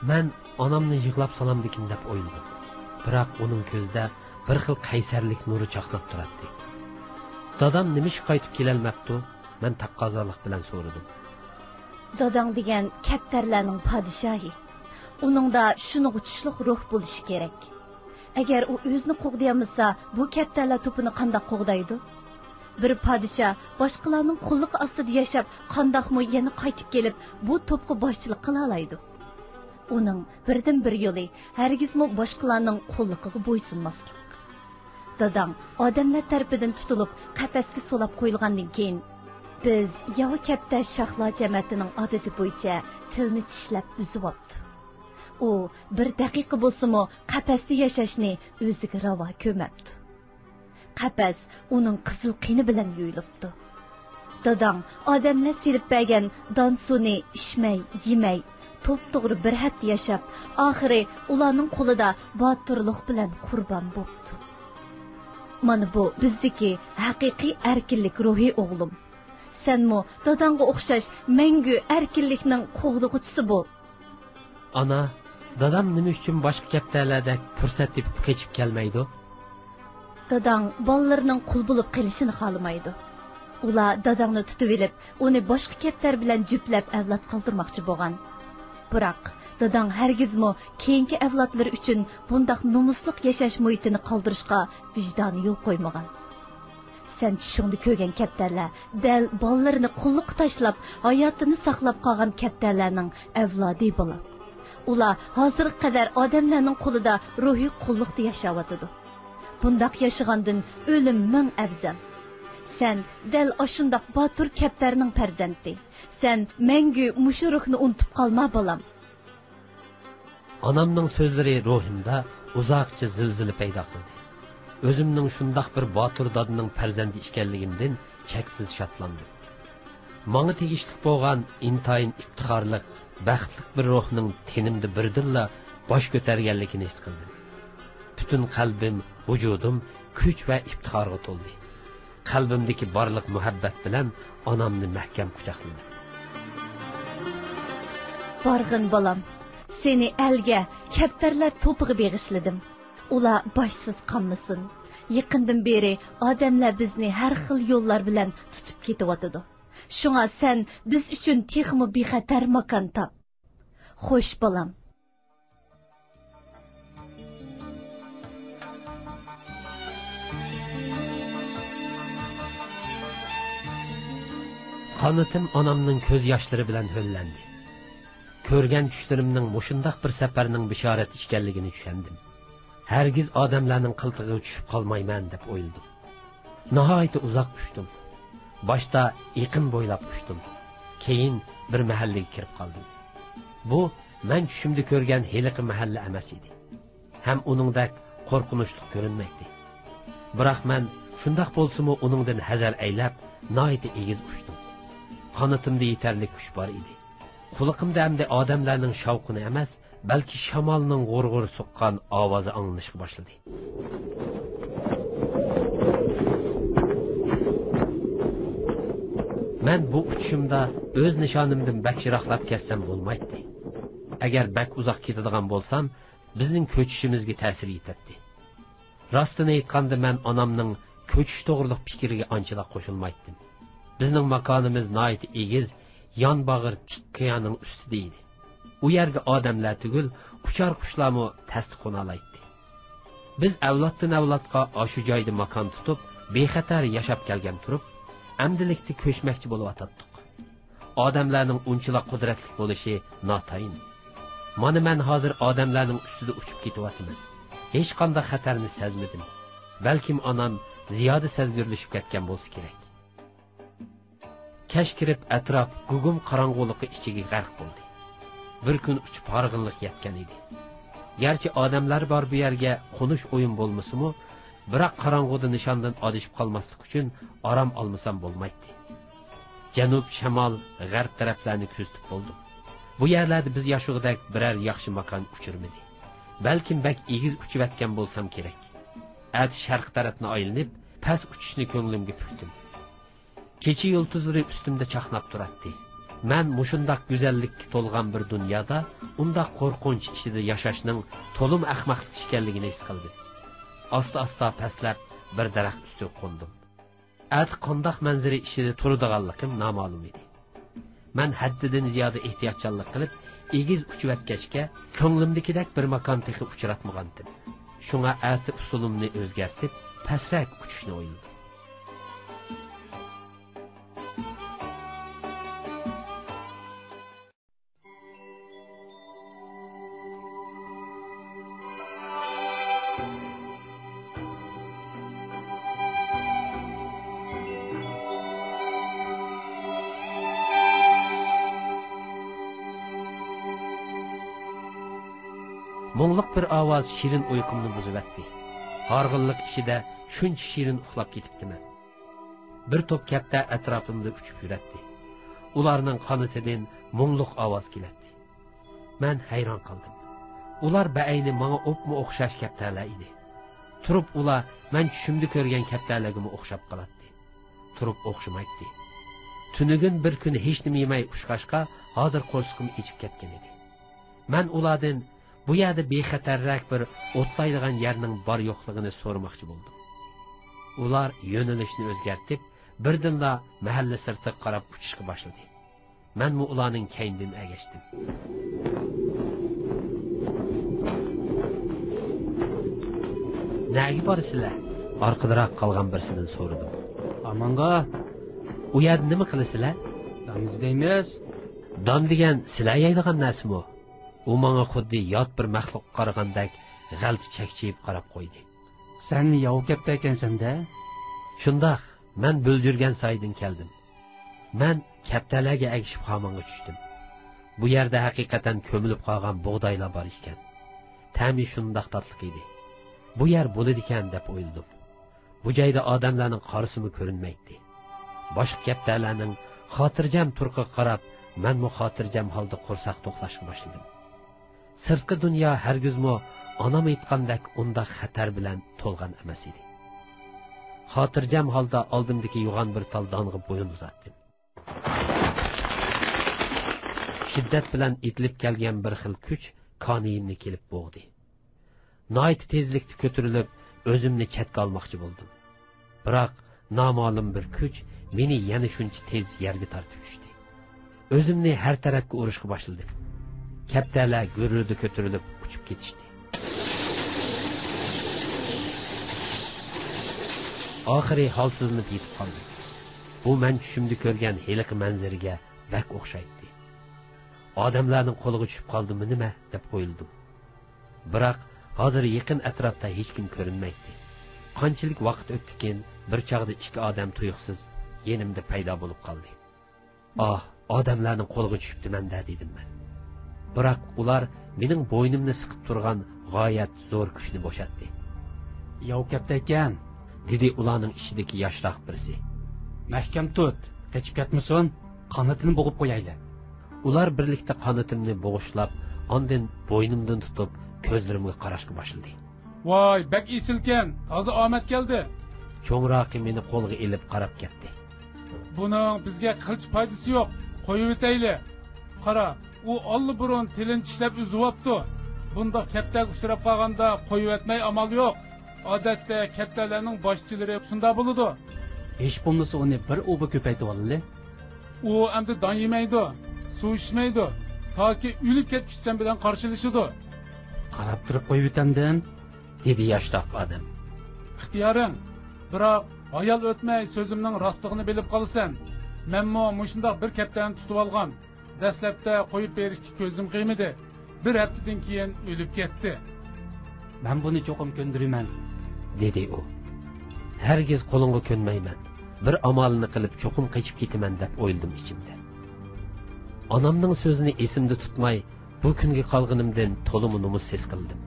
مەن ئانامنى يىغلاپ سالامدىكىن دەپ ئويلىدىم. بىراق ئۇنىڭ كۆزىدە بىر خىل قەيسەرلىك نۇرى چاقناپ تۇراتتى. دادام نېمىشقا قايتىپ كېلەلمەپتۇ؟ مەن تەقەززالىق بىلەن سورىدىم. داداڭ دېگەن كەپتەرلەرنىڭ پادىشاھى. ئۇنىڭدا شۇنىڭغا چۈشلۈك روھ بولۇشى كېرەك. ئەگەر ئۇ ئۆزىنى قوغدىيالمىسا، بۇ كەپتەرلەر توپىنى قانداق قوغدايدۇ؟ بىر پادىشاھ باشقىلارنىڭ قۇللۇقى ئاستىدا ياشاپ، قانداقمۇ يەنە قايتىپ كېلىپ، بۇ توپقا باشچىلىق قىلالايدۇ؟ ئۇنىڭ بىردىنبىر يولى ھەرگىزمۇ باشقىلارنىڭ قۇللۇقىغا بويسۇنماسلىق. داداڭ ئادەملەر تەرىپىدىن تۇتۇلۇپ، قەپەسكە سولاپ قويۇلغاندىن كېيىن، بىز ياۋا كەپتەر شاھلار جەمەتىنىڭ ئادىتى بويىچە تىلنى چىشلەپ ئۈزۈۋاپتۇ. ئۇ بىر دەقىقە بولسىمۇ قەپەستە ياشاشنى ئۆزىگە راۋا كۆرمەپتۇ. قەپەس ئۇنىڭ قىزىل قېنى بىلەن يۇيۇلۇپتۇ. داداڭ ئادەملەر سېلىپ بەرگەن دان سۇنى ئىچمەي، يېمەي، توپتوغرا بىر ھەپتە ياشاپ، ئاخىرى ئۇلارنىڭ قولىدا باتۇرلۇق بىلەن قۇربان بوپتۇ. مانا بۇ بىزدىكى ھەقىقىي ئەركىنلىك روھى، ئوغلۇم. سەنمۇ داداڭغا ئوخشاش مەڭگۈ ئەركىنلىكنىڭ قوغدىغۇچىسى بول. ئانا، دادام نېمە ئۈچۈن باشقا كەپتەرلەردەك پۇرسەت تېپىپ قېچىپ كەلمەيدۇ؟ داداڭ بالىلىرىنىڭ قۇل بولۇپ قېلىشىنى خالىمايدۇ. ئۇلار داداڭنى تۇتۇۋېلىپ، ئۇنى باشقا كەپتەر بىلەن جۈپلەپ ئەۋلاد قالدۇرماقچى بولغان. بىراق، داداڭ ھەرگىزمۇ كېيىنكى ئەۋلادلىرى ئۈچۈن بۇنداق نومۇسلۇق ياشاش مۇھىتىنى قالدۇرۇشقا ۋىجدانى يول قويمىغان. سەن چۈشۈڭدە كۆرگەن كەپتەرلەر دەل بالىلىرىنى قۇللۇققا تاشلاپ، ھاياتىنى ساقلاپ قالغان كەپتەرلەرنىڭ ئەۋلادى، بالام. ئۇلار ھازىرغا قەدەر ئادەملەرنىڭ قولىدا روھىي قۇللۇقتا ياشاۋاتىدۇ. بۇنداق ياشىغاندىن ئۆلۈم مىڭ ئەۋزەل. سەن دەل ئاشۇنداق باتۇر كەپتەرنىڭ پەرزەنتى. سەن مەڭگۈ مۇشۇ روھنى ئۇنتۇپ قالما، بالام. ئانامنىڭ سۆزلىرى روھۇمدا ئۇزاقچە زىلزىلە پەيدا قىلدى. ئۆزۈمنىڭ شۇنداق بىر باتۇر دادىنىڭ پەرزەنتى ئىكەنلىكىمدىن چەكسىز شادلاندىم. ماڭا تېگىشلىك بولغان ئىنتايىن ئىپتىخارلىق، بەختلىك بىر روھنىڭ تېنىمدە بىردىنلا باش كۆتەرگەنلىكىنى ھېس قىلدىم. پۈتۈن قەلبىم، ۋۇجۇدۇم كۈچ ۋە ئىپتىخارغا تولدى. قەلبىمدىكى بارلىق مۇھەببەت بىلەن ئانامنى مەھكەم قۇچاقلىدىم. بارغىن، بالام، سېنى ئەلگە، كەپتەرلەر توپىغا بېغىشلىدىم. ئۇلار باشسىز قالمىسۇن. يېقىندىن بېرى ئادەملەر بىزنى ھەر خىل يوللار بىلەن تۇتۇپ كېتىۋاتىدۇ. شۇڭا سەن بىز ئۈچۈن تېخىمۇ بىخەتەر ماكان تاپ. خوش، بالام. قانىتىم ئانامنىڭ كۆز ياشلىرى بىلەن ھۆللەندى. كۆرگەن چۈشلىرىمنىڭ مۇشۇنداق بىر سەپەرنىڭ بېشارەت ئىكەنلىكىنى چۈشەندىم. ھەرگىز ئادەملەرنىڭ قىلتىقىغا چۈشۈپ قالمايمەن دەپ ئويلىدىم. ناھايىتى ئۇزاق ئۇچتۇم. باشتا ئېقىن بويلاپ ئۇچتۇم. كېيىن بىر مەھەللىگە كىرىپ قالدىم. بۇ مەن چۈشۈمدە كۆرگەن ھېلىقى مەھەللە ئەمەس ئىدى. ھەم ئۇنىڭدەك قورقۇنچلۇق كۆرۈنمەيتتى. بىراق مەن شۇنداق بولسىمۇ ئۇنىڭدىن ھەزەر ئەيلەپ، ناھايىتى ئېگىز ئۇچتۇم. قانىتىمدا يېتەرلىك كۈچ بار ئىدى. قۇلىقىمدا ئەمدى ئادەملەرنىڭ شاۋقۇنى ئەمەس، بەلكى شامالنىڭ غۇر-غۇر سوققان ئاۋازى ئاڭلىنىشقا باشلىدى. مەن بۇ ئۇچۇشۇمدا ئۆز نىشانىمدىن بەك يىراقلاپ كەتسەم بولمايتتى. ئەگەر بەك ئۇزاق كېتىدىغان بولسام، بىزنىڭ كۆچۈشىمىزگە تەسىر يېتەتتى. راستىنى ئېيتقاندا، مەن ئانامنىڭ كۆچۈش توغرىلىق پىكرىگە ئانچىلا قوشۇلمايتتىم. بىزنىڭ ماكانىمىز ناھايىتى ئېگىز، يان باغرى تىك قىيانىڭ ئۈستىدە ئىدى. ئۇ يەرگە ئادەملەر تۈگۈل، ئۇچار قۇشلارمۇ تەستە قونالايتتى. بىز ئەۋلادتىن ئەۋلادقا ئاشۇ جايدا ماكان تۇتۇپ، بىخەتەر ياشاپ كەلگەن تۇرۇپ، ئەمدىلىكتە كۆچمەكچى بولۇۋاتاتتۇق. ئادەملەرنىڭ ئۇنچىلا قۇدرەتلىك بولۇشى ناتايىن. مانا مەن ھازىر ئادەملەرنىڭ ئۈستىدە ئۇچۇپ كېتىۋاتىمەن. ھېچقانداق خەتەرنى سەزمىدىم. بەلكىم ئانام زىيادە سەزگۈرلىشىپ كەتكەن بولسا كېرەك. كەچ كىرىپ، ئەتراپ گۇگۇم قاراڭغۇلۇقى ئىچىگە غەرق بولدى. بىر كۈن ئۇچۇپ ھارغىنلىق يەتكەن ئىدى. گەرچە ئادەملەر بار بۇ يەرگە قونۇش ئويۇم بولمىسىمۇ، بىراق قاراڭغۇدا نىشاندىن ئادىشىپ قالماسلىق ئۈچۈن ئارام ئالمىسام بولمايتتى. جەنۇب، شىمال، غەرب تەرەپلەرنى كۆزىتىپ بولدۇم. بۇ يەرلەردە بىز ياشىغۇدەك بىرەر ياخشى ماكان ئۇچرىمىدى. بەلكىم بەك ئېگىز ئۇچۇۋەتكەن بولسام كېرەك. ئەتە شەرق تەرەپنى ئايلىنىپ، پەس ئۇچۇشنى كۆڭلۈمگە پۈكتۈم. كېچە يۇلتۇزلىرى ئۈستۈمدە چاقناپ تۇراتتى. مەن مۇشۇنداق گۈزەللىككە تولغان بىر دۇنيادا ئۇنداق قورقۇنچ ئىچىدە ياشاشنىڭ تولىمۇ ئەخمەقلىك ئىكەنلىكىنى ھېس قىلدىم. ئاستا-ئاستا پەسلەپ بىر دەرەخ ئۈستىگە قوندۇم. ئەتە قانداق مەنزىرە ئىچىدە تۇرىدىغانلىقىم نامەلۇم ئىدى. مەن ھەددىدىن زىيادە ئېھتىياتچانلىق قىلىپ، ئېگىز ئۇچۇۋەتكەچكە، كۆڭلۈمدىكىدەك بىر ماكان تېخى ئۇچراتمىغانتىم. شۇڭا ئەتە ئۇسۇلۇمنى ئۆزگەرتىپ، پەسرەك ئۇچۇشنى ئويلىدىم. مۇڭلۇق بىر ئاۋاز شېرىن ئۇيقۇمنى بۇزۇۋەتتى. ھارغىنلىق ئىچىدە شۇنچە شېرىن ئۇخلاپ كېتىپتىمەن. بىر توپ كەپتەر ئەتراپىمدا ئۇچۇپ يۈرەتتى. ئۇلارنىڭ قانىتىدىن مۇڭلۇق ئاۋاز كېلەتتى. مەن ھەيران قالدىم. ئۇلار بەئەينى ماڭا ئوپمۇ ئوخشاش كەپتەرلەر ئىدى. تۇرۇپ ئۇلار مەن چۈشۈمدە كۆرگەن كەپتەرلەرگىمۇ ئوخشاپ قالاتتى. تۇرۇپ ئوخشىمايتتى. تۈنۈگۈن بىر كۈن ھېچنېمە يېمەي ئۇچقاچقا، ھازىر قورسىقىم ئېچىپ كەتكەن ئىدى. مەن ئۇلاردىن بۇ يەردە بىخەتەررەك بىر ئوتلايدىغان يەرنىڭ بار يوقلۇقىنى سورىماقچى بولدۇم. ئۇلار يۆنىلىشنى ئۆزگەرتىپ، بىردىنلا مەھەللە سىرتىغا قاراپ ئۇچۇشقا باشلىدى. مەنمۇ ئۇلارنىڭ كەينىدىن ئەگەشتىم. نەگە بارىسىلەر؟ ئارقىدىراق قالغان بىرسىدىن سورىدىم. ئامانغا. ئۇ يەردە نېمە قىلىسىلەر؟ دان ئىزدەيمىز. دان دېگەن سىلەر يەيدىغان نەرسىمۇ؟ ئۇ ماڭا خۇددى يات بىر مەخلۇققا قارىغاندەك غەلتە چەكچىيىپ قاراپ قويدى. سەن ياۋا كەپتەر ئىكەنسەن-دە؟ شۇنداق، مەن بۈلجۈرگەن سايىدىن كەلدىم. مەن كەپتەرلەرگە ئەگىشىپ خامانغا چۈشتۈم. بۇ يەردە ھەقىقەتەن كۆمۈلۈپ قالغان بۇغدايلار بار ئىكەن. تەمى شۇنداق تاتلىق ئىدى. بۇ يەر بولىدىكەن دەپ ئويلىدىم. بۇ جايدا ئادەملەرنىڭ قارىسىمۇ كۆرۈنمەيتتى. باشقا كەپتەرلەرنىڭ خاتىرجەم تۇرقىغا قاراپ، مەنمۇ خاتىرجەم ھالدا قورساق توقلاشقا باشلىدىم. سىرتقى دۇنيا ھەرگىزمۇ ئانام ئېيتقاندەك ئۇنداق خەتەر بىلەن تولغان ئەمەس ئىدى. خاتىرجەم ھالدا ئالدىمدىكى يوغان بىر تال دانغا بويۇن ئۇزاتتىم. شىددەت بىلەن ئېتىلىپ كەلگەن بىر خىل كۈچ كانىيىمنى كېلىپ بوغدى. ناھايىتى تېزلىكتە كۆتۈرۈلۈپ، ئۆزۈمنى چەتكە ئالماقچى بولدۇم. بىراق، نامەلۇم بىر كۈچ مېنى يەنە شۇنچە تېز يەرگە تارتىۋېتىشتى. ئۆزۈمنى ھەر تەرەپكە ئۇرۇشقا باشلىدىم. كەپتەرلەر گۈررىدە كۆتۈرۈلۈپ ئۇچۇپ كېتىشتى. ئاخىرى ھالسىزلىنىپ يېتىپ قالدىم. بۇ مەن چۈشۈمدە كۆرگەن ھېلىقى مەنزىرىگە بەك ئوخشايتتى. ئادەملەرنىڭ قولىغا چۈشۈپ قالدىممۇ نېمە دەپ ئويلىدىم. بىراق، ھازىر يېقىن ئەتراپتا ھېچكىم كۆرۈنمەيتتى. قانچىلىك ۋاقىت ئۆتتىكىن، بىر چاغدا ئىككى ئادەم تۇيۇقسىز يېنىمدا پەيدا بولۇپ قالدى. ئاھ، ئادەملەرنىڭ قولىغا چۈشۈپتىمەن-دە، دېدىم مەن. بىراق ئۇلار مېنىڭ بوينۇمنى سىقىپ تۇرغان غايەت زور كۈچنى بوشاتتى. ياۋا كەپتەركەن، دېدى ئۇلارنىڭ ئىچىدىكى ياشراق بىرسى. مەھكەم تۇت، قېچىپ كەتمىسۇن، قانىتىنى بوغۇپ قويايلى. ئۇلار بىرلىكتە قانىتىمنى بوغۇشلاپ، ئاندىن بوينۇمدىن تۇتۇپ، كۆزلىرىمگە قاراشقا باشلىدى. ۋاي، بەك ئېسىلكەن، تازا ئامەت كەلدى. چوڭراقى مېنى قولغا ئېلىپ قاراپ كەتتى. بۇنىڭ بىزگە قىلچە پايدىسى يوق، قويۇۋېتەيلى. قارا، ئۇ ئاللىبۇرۇن تىلىنى چىشلەپ ئۈزۈۋاپتۇ. بۇنداق كەپتەرگە ئۇچراپ قالغاندا قويۇۋەتمەي ئامال يوق. ئادەتتە كەپتەرلەرنىڭ باشچىلىرى شۇنداق بولىدۇ. ھېچ بولمىسا ئۇنى بىر ئۇۋا كۆپەيتىۋالىلى. ئۇ ئەمدى دان يېمەيدۇ، سۇ ئىچمەيدۇ. تاكى ئۆلۈپ كەتكۈچە سەن بىلەن قارشىلىشىدۇ. قاراپ تۇرۇپ قويۇۋېتەمدىم، دېدى ياشراق ئادەم. ئىختىيارىڭ. بىراق، ھايال ئۆتمەي سۆزۈمنىڭ راستلىقىنى بىلىپ قالىسەن. مەنمۇ مۇشۇنداق بىر كەپتەرنى تۇتۇۋالغان. دەسلەپتە قويۇپ بېرىشكە كۆزۈم قىيمىدى. بىر ھەپتىدىن كېيىن ئۆلۈپ كەتتى. مەن بۇنى چوقۇم كۆندۈرىمەن، دېدى ئۇ. ھەرگىز قولۇڭغا كۆنمەيمەن. بىر ئامالىنى قىلىپ چوقۇم قېچىپ كېتىمەن دەپ ئويلىدىم ئىچىمدە. ئانامنىڭ سۆزىنى ئېسىمدە تۇتماي، بۇ كۈنگە قالغىنىمدىن تولىمۇ نومۇس ھېس قىلدىم.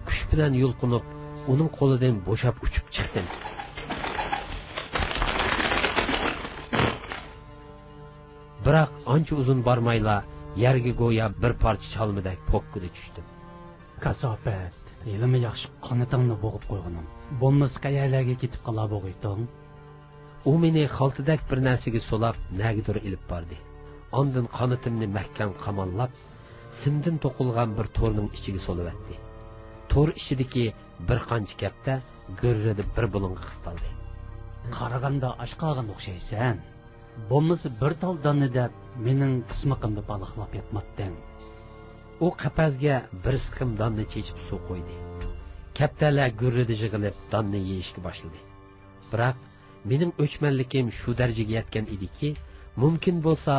كۈچ بىلەن يۇلقۇنۇپ، ئۇنىڭ قولىدىن بوشاپ ئۇچۇپ چىقتىم. بىراق ئانچە ئۇزۇن بارمايلا يەرگە گويا بىر پارچە چالمىدەك پوككىدە چۈشتۈم. كاساپەت، ھېلىمۇ ياخشى قانىتىڭنى بوغۇپ قويغىنىڭ. بولمىسا قەيەرلەرگە كېتىپ قالار بولغىيتىڭ؟ ئۇ مېنى خالتىدەك بىر نەرسىگە سولاپ، نەگىدۇر ئېلىپ باردى. ئاندىن قانىتىمنى مەھكەم قاماللاپ، سىمدىن توقۇلغان بىر تورنىڭ ئىچىگە سولىۋەتتى. تور ئىچىدىكى بىر قانچە كەپتەر گۈررىدە بىر بۇلۇڭغا قىستالدى. قارىغاندا ئاچ قالغان ئوخشايسەن. بولمىسا بىر تال داننى دەپ، مېنىڭ پىسمىقىمدا پالاقلاپ ياتماتتىڭ. ئۇ قەپەسكە بىر سىقىم داننى چېچىپ سۇ قۇيدى. كەپتەرلەر گۈررىدە يىغىلىپ، داننى يېيىشكە باشلىدى. بىراق، مېنىڭ ئۆچمەنلىكىم شۇ دەرىجىگە يەتكەن ئىدىكى، مۇمكىن بولسا،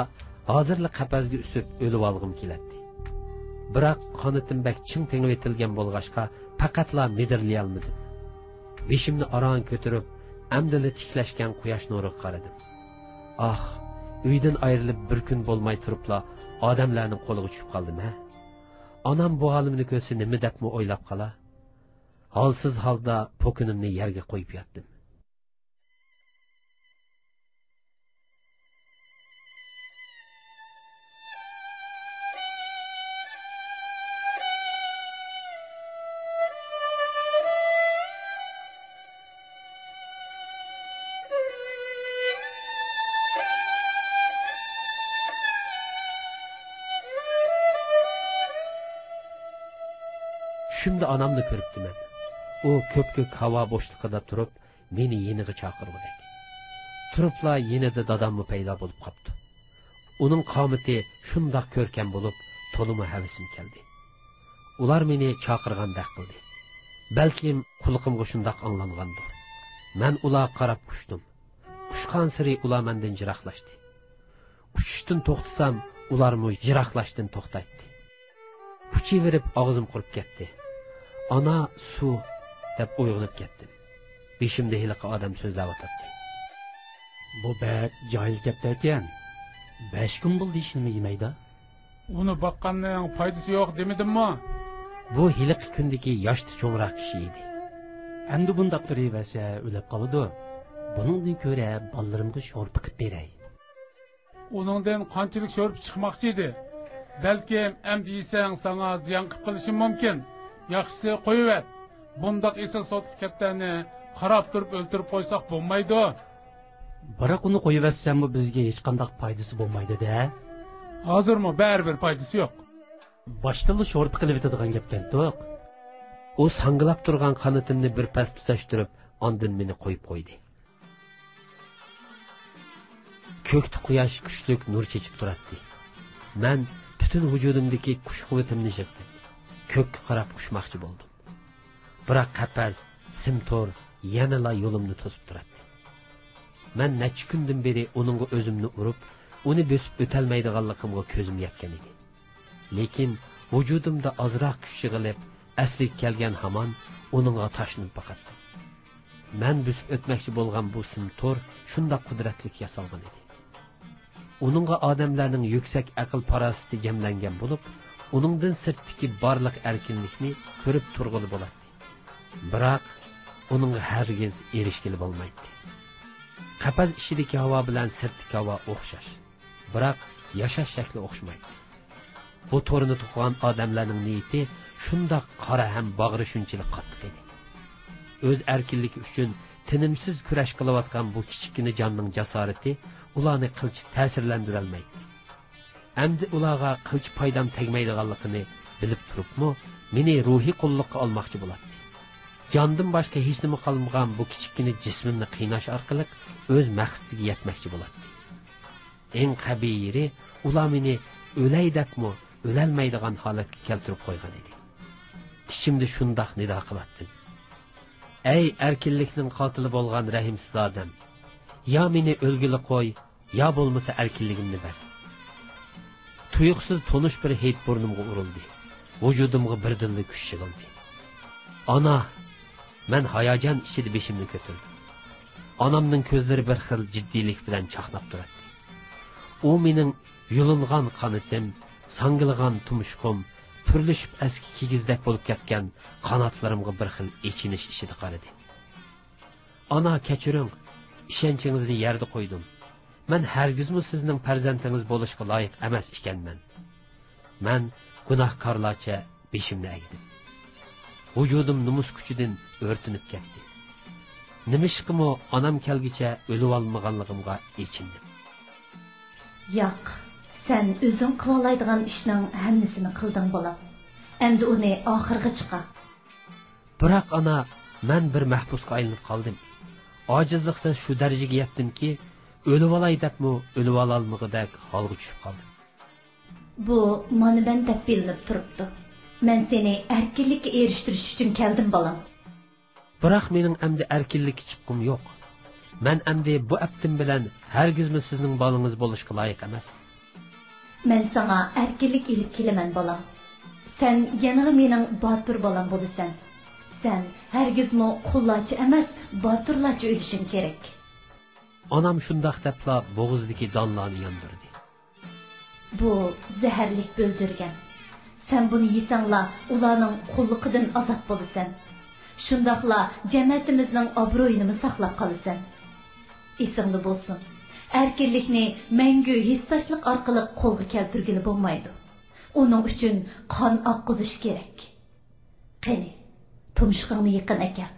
ھازىرلا قەپەسكە ئۈسۈپ ئۆلۈۋالغۇم كېلەتتى. بىراق، قانىتىم بەك چىڭ تېڭىۋېتىلگەن بولغاچقا، پەقەتلا مىدىرلىيالمىدىم. بېشىمنى ئاران كۆتۈرۈپ، ئەمدىلا تىكلەشكەن قۇياش نۇرىغا قارىدىم. ئاھ، ئۆيدىن ئايرىلىپ بىر كۈن بولماي تۇرۇپلا ئادەملەرنىڭ قولىغا چۈشۈپ قالدىم ھە؟ ئانام بۇ ھالىمنى كۆرسە نېمە دەپمۇ ئويلاپ قالا؟ ھالسىز ھالدا پوكىنىمنى يەرگە قويۇپ ياتتىم. چۈشۈمدە ئانامنى كۆرۈپتىمەن. ئۇ كۆپكۆك ھاۋا بوشلۇقىدا تۇرۇپ، مېنى يېنىغا چاقىرغۇدەك. تۇرۇپلا يېنىدا داداممۇ پەيدا بولۇپ قاپتۇ. ئۇنىڭ قامىتى شۇنداق كۆركەم بولۇپ، تولىمۇ ھەۋىسىم كەلدى. ئۇلار مېنى چاقىرغاندەك قىلدى. بەلكىم قۇلىقىمغا شۇنداق ئاڭلانغاندۇر. مەن ئۇلارغا قاراپ ئۇچتۇم. ئۇچقانسېرى ئۇلار مەندىن يىراقلاشتى. ئۇچۇشتىن توختىسام، ئۇلارمۇ يىراقلاشتىن توختايتتى. ئۇچۇۋېرىپ ئاغزىم قۇرۇپ كەتتى. «ئانا، سۇ!» دەپ ئويغىنىپ كەتتىم. بېشىمدا ھېلىقى ئادەم سۆزلەۋاتاتتى. بۇ بەك جاھىل كەپتەركەن. بەش كۈن بولدى ھېچنېمە يېمەيدۇ. ئۇنى باققاننىڭ پايدىسى يوق دېمىدىممۇ؟ بۇ ھېلىقى كۈندىكى ياشتا چوڭراق كىشى ئىدى. ئەمدى بۇنداق تۇرۇۋەرسە ئۆلۈپ قالىدۇ. بۇنىڭدىن كۆرە بالىلىرىمغا شورپا قىلىپ بېرەي. ئۇنىڭدىن قانچىلىك شورپا چىقماقچى ئىدى؟ بەلكىم ئەمدى يېسەڭ ساڭا زىيان قىلىپ قېلىشى مۇمكىن. ياخشىسى قويۇۋەت. بۇنداق ئېسىل سوتلۇق كەپتەرنى قاراپ تۇرۇپ ئۆلتۈرۈپ قويساق بولمايدۇ. بىراق ئۇنى قويۇۋەتسەممۇ بىزگە ھېچقانداق پايدىسى بولمايدۇ-دە. ھازىرمۇ بەرىبىر پايدىسى يوق. باشتىنلا شورپا قىلىۋېتىدىغان گەپكەنتۇق. ئۇ ساڭگىلاپ تۇرغان قانىتىمنى بىر پەس تۈزەشتۈرۈپ، ئاندىن مېنى قويۇپ قويدى. كۆكتە قۇياش كۈچلۈك نۇر چېچىپ تۇراتتى. مەن پۈتۈن ۋۇجۇدۇمدىكى كۈچ-قۇۋۋىتىمنى يىغدىم. كۆككە قاراپ ئۇچماقچى بولدۇم. بىراق قەپەس، سىم تور يەنىلا يولۇمنى توسۇپ تۇراتتى. مەن نەچچە كۈندىن بېرى ئۇنىڭغا ئۆزۈمنى ئۇرۇپ، ئۇنى بۆسۈپ ئۆتەلمەيدىغانلىقىمغا كۆزۈم يەتكەن ئىدى. لېكىن ۋۇجۇدۇمدا ئازراق كۈچ يىغىلىپ، ئەسلىگە كەلگەن ھامان ئۇنىڭغا تاشلىنىپ باقاتتىم. مەن بۆسۈپ ئۆتمەكچى بولغان بۇ سىم تور شۇنداق قۇدرەتلىك ياسالغان ئىدى. ئۇنىڭغا ئادەملەرنىڭ يۈكسەك ئەقىل-پاراسىتى جەملەنگەن بولۇپ، ئۇنىڭدىن سىرتتىكى بارلىق ئەركىنلىكنى كۆرۈپ تۇرغىلى بولاتتى. بىراق، ئۇنىڭغا ھەرگىز ئېرىشكىلى بولمايتتى. قەپەس ئىچىدىكى ھاۋا بىلەن سىرتتىكى ھاۋا ئوخشاش، بىراق ياشاش شەكلى ئوخشىمايتتى. بۇ تورنى توقۇغان ئادەملەرنىڭ نىيىتى شۇنداق قارا ھەم باغرى شۇنچىلىك قاتتىق ئىدى. ئۆز ئەركىنلىكى ئۈچۈن تىنىمسىز كۈرەش قىلىۋاتقان بۇ كىچىككىنە جاننىڭ جاسارىتى ئۇلارنى قىلچە تەسىرلەندۈرەلمەيتتى. ئەمدى ئۇلارغا قىلچە پايدام تەگمەيدىغانلىقىنى بىلىپ تۇرۇپمۇ، مېنى روھىي قۇللۇققا ئالماقچى بولاتتى. جاندىن باشقا ھېچنېمە قالمىغان بۇ كىچىككىنە جىسمىمنى قىيناش ئارقىلىق ئۆز مەقسىتىگە يەتمەكچى بولاتتى. ئەڭ قەبىھىي يېرى، ئۇلار مېنى ئۆلەي دەپمۇ ئۆلەلمەيدىغان ھالەتكە كەلتۈرۈپ قويغان ئىدى. ئىچىمدە شۇنداق نىدا قىلاتتىم: «ئەي ئەركىنلىكنىڭ قاتىلى بولغان رەھىمسىز ئادەم! يا مېنى ئۆلگىلى قوي، يا بولمىسا ئەركىنلىكىمنى بەر.» تۇيۇقسىز تونۇش بىر ھىد بۇرنۇمغا ئۇرۇلدى. ۋۇجۇدۇمغا بىردىنلا كۈچ يىغىلدى. «ئانا!» مەن ھاياجان ئىچىدە بېشىمنى كۆتۈردۈم. ئانامنىڭ كۆزلىرى بىر خىل جىددىيلىك بىلەن چاقناپ تۇراتتى. ئۇ مېنىڭ يۇلۇنغان قانىتىم، ساڭگىلىغان تۇمشۇقۇم، پۈرلىشىپ ئەسكى كىگىزدەك بولۇپ كەتكەن قاناتلىرىمغا بىر خىل ئېچىنىش ئىچىدە قارىدى. «ئانا، كەچۈرۈڭ، ئىشەنچىڭىزنى يەردە قويدۇم. مەن ھەرگىزمۇ سىزنىڭ پەرزەنتىڭىز بولۇشقا لايىق ئەمەس ئىكەنمەن. مەن گۇناھكارلارچە بېشىمنى ئەگدىم. ۋۇجۇدۇم نومۇس كۈچىدىن ئۆرتىنىپ كەتتى. نېمىشقىمۇ ئانام كەلگۈچە ئۆلۈۋالمىغانلىقىمغا ئېچىندىم. ياق، سەن ئۆزۈڭ قىلالايدىغان ئىشنىڭ ھەممىسىنى قىلدىڭ، بالام. ئەمدى ئۇنى ئاخىرىغا چىقار. بىراق، ئانا، مەن بىر مەھبۇسقا ئايلىنىپ قالدىم. ئاجىزلىقتىن شۇ دەرىجىگە يەتتىمكى، ئۆلۈۋالاي دەپمۇ ئۆلۈۋالالمىغۇدەك ھالغا چۈشۈپ قالدىم. بۇ مانا مەن دەپ بىلىنىپ تۇرۇپتۇ. مەن سېنى ئەركىنلىككە ئېرىشتۈرۈش ئۈچۈن كەلدىم، بالام. بىراق مېنىڭ ئەمدى ئەركىنلىككە چىققۇم يوق. مەن ئەمدى بۇ ئەپتىم بىلەن ھەرگىزمۇ سىزنىڭ بالىڭىز بولۇشقا لايىق ئەمەس. مەن ساڭا ئەركىنلىك ئېلىپ كېلىمەن، بالام. سەن يەنىلا مېنىڭ باتۇر بالام بولىسەن. سەن ھەرگىزمۇ قۇللارچە ئەمەس، باتۇرلارچە ئۆلۈشۈڭ كېرەك. ئانام شۇنداق دەپلا بوغۇزىدىكى دانلارنى ياندۇردى. بۇ زەھەرلىك بۆلجۈرگەن. سەن بۇنى يېسەڭلا، ئۇلارنىڭ قۇللۇقىدىن ئازاد بولىسەن. شۇنداقلا جەمەتىمىزنىڭ ئابرۇيىنىمۇ ساقلاپ قالىسەن. ئېسىڭدە بولسۇن، ئەركىنلىكنى مەڭگۈ ھېسداشلىق ئارقىلىق قولغا كەلتۈرگىلى بولمايدۇ. ئۇنىڭ ئۈچۈن قان ئاققۇزۇش كېرەك. قېنى، تۇمشۇقۇڭنى يېقىن ئەكەل.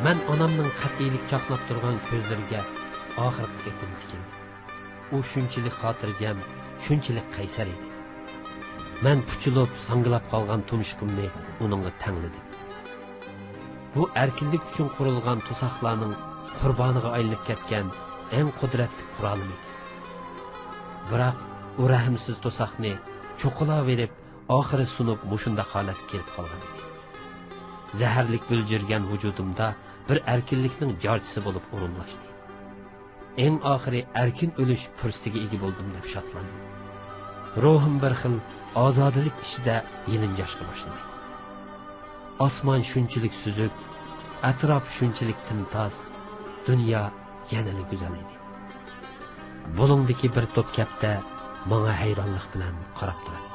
مەن ئانامنىڭ قەتئىيلىك چاقناپ تۇرغان كۆزلىرىگە ئاخىرقى قېتىم تىكىلدىم. ئۇ شۇنچىلىك خاتىرجەم، شۇنچىلىك قەيسەر ئىدى. مەن پۇچۇلۇپ، ساڭگىلاپ قالغان تۇمشۇقۇمنى ئۇنىڭغا تەڭلىدىم. بۇ ئەركىنلىك ئۈچۈن قۇرۇلغان توساقلارنىڭ قۇربانىغا ئايلىنىپ كەتكەن ئەڭ قۇدرەتلىك قورالىم ئىدى. بىراق ئۇ رەھىمسىز توساقنى چوقۇلاۋېرىپ، ئاخىرى سۇنۇپ، مۇشۇنداق ھالەتكە كېلىپ قالغان ئىدى. زەھەرلىك بۆلجۈرگەن ۋۇجۇدۇمدا بىر ئەركىنلىكنىڭ جارچىسى بولۇپ ئورۇنلاشتى. ئەڭ ئاخىرى ئەركىن ئۆلۈش پۇرسىتىگە ئىگە بولدۇم دەپ شادلاندىم. روھۇم بىر خىل ئازادىلىك ئىچىدە يېلىنجاشقا باشلىدى. ئاسمان شۇنچىلىك سۈزۈك، ئەتراپ شۇنچىلىك تىمتاس، دۇنيا يەنىلا گۈزەل ئىدى. بۇلۇڭدىكى بىر توپ كەپتەر ماڭا ھەيرانلىق بىلەن قاراپ تۇراتتى.